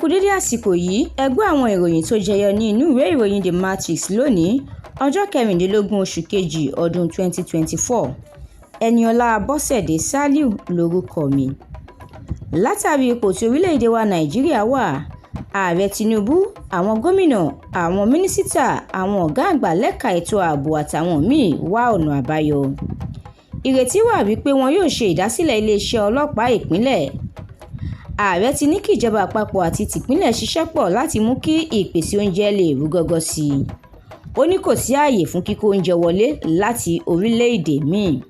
Kú dédé àsìkò yìí. Ẹ gbọ́ àwọn ìròyìn tó jẹyọ ní inú ìwé ìròyìn The Matrix lónìí, ọjọ́ 16 oṣù kejì ọdún 2024. Ẹniọlá Bọ́sẹ̀dé Saliu lórúkọ mi. Látàrí ipò tí orílẹ̀-èdè wa Nàìjíríà wà, Ààrẹ Tinubu, àwọn gómìnà, àwọn mínísítà, àwọn ọ̀gá àgbà lẹ́ka ètò ààbò àtàwọn míì wá ọ̀nà àbáyọ. Ìrètí wà wípé wọn yóò ṣe ìdásílẹ̀ iléeṣẹ́ ọlọ́pàá ìpínlẹ̀. Ààrẹ ti ní kí ìjọba àpapọ̀ àti tìpínlẹ̀ ṣiṣẹ́ pọ̀ láti mú kí ìpèsè oúnjẹ lè rú gọ́gọ́ sí i. Ó ní kò sí ààyè fún kíkó oúnjẹ wọlé láti orílẹ̀-èdè míì.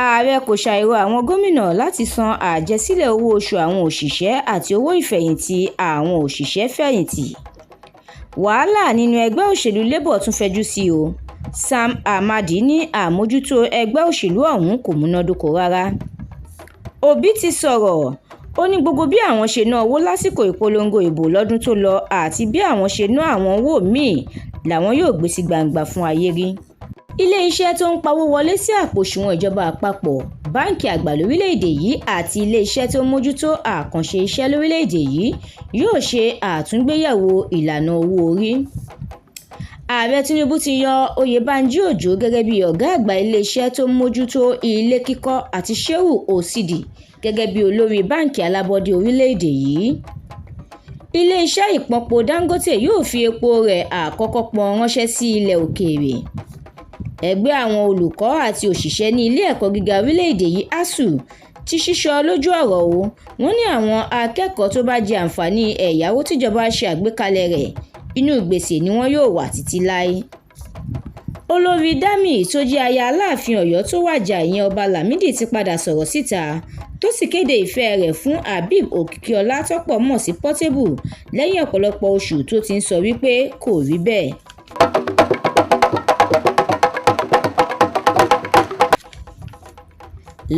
Ààrẹ kò ṣàìrọ àwọn gómìnà láti san àjẹsílẹ̀ owó oṣù àwọn òṣìṣẹ́ àti owó ìfẹ̀yìntì àwọn òṣìṣẹ́ fẹ̀yìntì. Wàhálà nínú ẹgbẹ́ òṣèlú Labour tún fẹjú sí o. Sam Amadi ní àmójútó ẹgbẹ́ òṣèlú ọ̀hún kò múnádóko rárá. Òbí ti sọ̀rọ̀, ó ní gbogbo bí àwọn ṣe ná owó lásìkò ìpolongo ìbò lọ́dún tó lọ àti bí àwọn ṣe ná àwọn owó míì làwọn yóò gbé sí gbangba fún ayé rí. Ilé-iṣẹ́ tó ń pawó wọlé sí àpò òṣùwọ̀n ìjọba àpapọ̀, Báǹkì Àgbà lórílẹ̀-èdè yìí àti ilé-iṣẹ́ tó ń mójútó àkànṣe iṣẹ́ lórílẹ̀-èdè yìí yóò ṣe àtúngbéyẹ̀wò ìlànà owó orí. Ààrẹ Tinubu ti yan Oyèbánjí Òjó gẹ́gẹ́ bí ọ̀gá àgbà iléeṣẹ́ tó ń mójútó ilé kíkọ́ àti Shehu Osidi gẹ́gẹ́ bí olórí báǹkì alábọ́dé orílẹ̀-èdè yìí. Ilé-iṣẹ́ ìpọnpo Dangote yóò fi epo rẹ̀ àkọ́kọ́ pọn ránṣẹ́ sí ilẹ̀ òkèèrè. Ẹgbẹ́ àwọn olùkọ́ àti òṣìṣẹ́ ní ilé ẹ̀kọ́ gíga orílẹ̀-èdè yìí, ASUU, ti sísọ lójú ọ̀rọ̀ o. Wọ́n ní àwọn akẹ́kọ̀ọ́ tó bá jẹ àǹfààní ẹ̀yáwó tíjọba ṣe àgbékalẹ̀ rẹ̀, inú gbèsè ni wọn yóò wà títí láé. Olórí Dami tó jẹ́ aya Aláàfin Ọ̀yọ́ tó wájà, ìyẹn Ọba Lámìdí, ti padà sọ̀rọ̀ síta tó sì kéde ìfẹ́ rẹ̀ fún Habeeb Okikiola tọ́pọ̀ mọ̀ sí Portable lẹ́yìn ọ̀pọ̀lọpọ̀ oṣù tó ti ń sọ wípé kò rí bẹ́ẹ̀.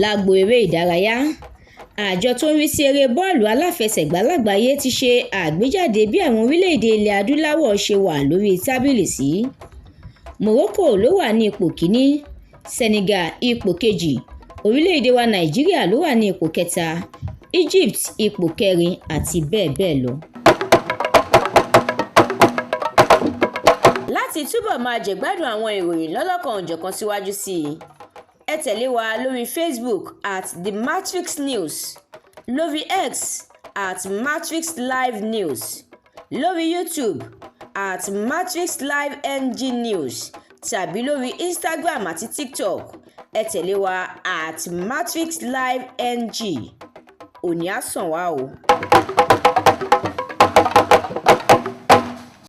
Lágbo eré ìdárayá, àjọ tó ń rí sí eré bọ́ọ̀lù aláfẹsẹ̀gbá lágbàáyé ti ṣe àgbéjáde bí àwọn orílẹ̀-èdè ilẹ̀ adúláwọ̀ ṣe wà lórí tábìlì sí. Morocco ló wà ní ipò kíní, Senegal ipò kejì, orílẹ̀-èdè wa Nàìjíríà ló wà ní ipò kẹta, Egypt ipò kẹrin àti bẹ́ẹ̀ bẹ́ẹ̀ lọ. Láti túbọ̀ máa jẹ̀gbádùn àwọn ìròyìn lọ́lọ́kan-ò-jọ̀kan síwájú sí i, ẹ tẹ̀lé wa lórí Facebook @TheMatrixNews, lórí X @MatrixLiveNews, lórí YouTube @MatrixLiveNGNews tàbí lórí Instagram àti TikTok, ẹ tẹ̀lé wa @MatrixLiveNG. Òní á sàn wá o.